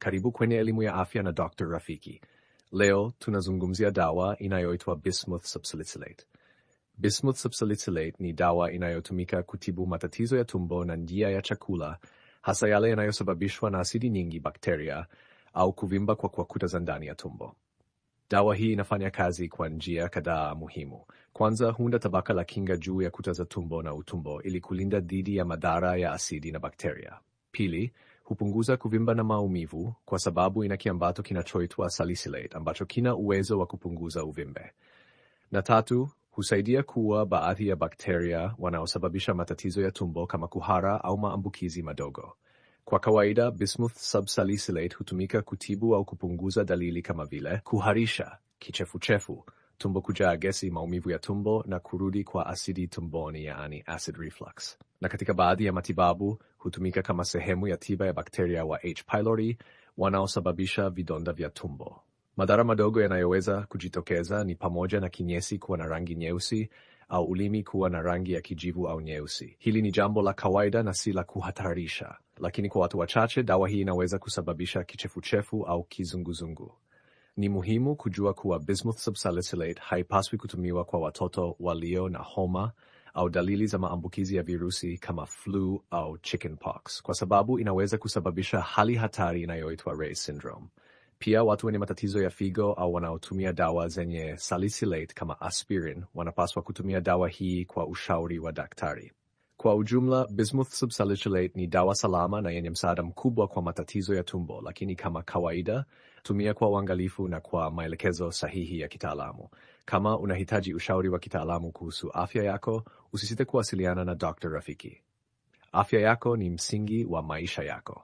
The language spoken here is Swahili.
Karibu kwenye elimu ya afya na Dr. Rafiki. Leo tunazungumzia dawa inayoitwa Bismuth subsalicylate. Bismuth subsalicylate ni dawa inayotumika kutibu matatizo ya tumbo na njia ya chakula, hasa yale yanayosababishwa na asidi nyingi, bakteria au kuvimba kwa kuta za ndani ya tumbo. Dawa hii inafanya kazi kwa njia kadhaa muhimu. Kwanza, huunda tabaka la kinga juu ya kuta za tumbo na utumbo ili kulinda dhidi ya madhara ya asidi na bakteria. Pili, hupunguza kuvimba na maumivu kwa sababu ina kiambato kinachoitwa salicylate ambacho kina uwezo wa kupunguza uvimbe. Na tatu, husaidia kuua baadhi ya bakteria wanaosababisha matatizo ya tumbo kama kuhara au maambukizi madogo. Kwa kawaida, bismuth subsalicylate hutumika kutibu au kupunguza dalili kama vile kuharisha, kichefuchefu, tumbo kujaa gesi, maumivu ya tumbo na kurudi kwa asidi tumboni, yaani acid reflux. Na katika baadhi ya matibabu hutumika kama sehemu ya tiba ya bakteria wa H. pylori wanaosababisha vidonda vya tumbo. Madhara madogo yanayoweza kujitokeza ni pamoja na kinyesi kuwa na rangi nyeusi au ulimi kuwa na rangi ya kijivu au nyeusi. Hili ni jambo la kawaida na si la kuhatarisha, lakini kwa watu wachache dawa hii inaweza kusababisha kichefuchefu au kizunguzungu. Ni muhimu kujua kuwa bismuth subsalicylate haipaswi kutumiwa kwa watoto walio na homa au dalili za maambukizi ya virusi kama flu au chickenpox, kwa sababu inaweza kusababisha hali hatari inayoitwa Reye syndrome. Pia watu wenye matatizo ya figo au wanaotumia dawa zenye salicylate kama aspirin wanapaswa kutumia dawa hii kwa ushauri wa daktari. Kwa ujumla, bismuth subsalicylate ni dawa salama na yenye msaada mkubwa kwa matatizo ya tumbo, lakini kama kawaida, tumia kwa uangalifu na kwa maelekezo sahihi ya kitaalamu. Kama unahitaji ushauri wa kitaalamu kuhusu afya yako, usisite kuwasiliana na Dr. Rafiki. Afya yako ni msingi wa maisha yako.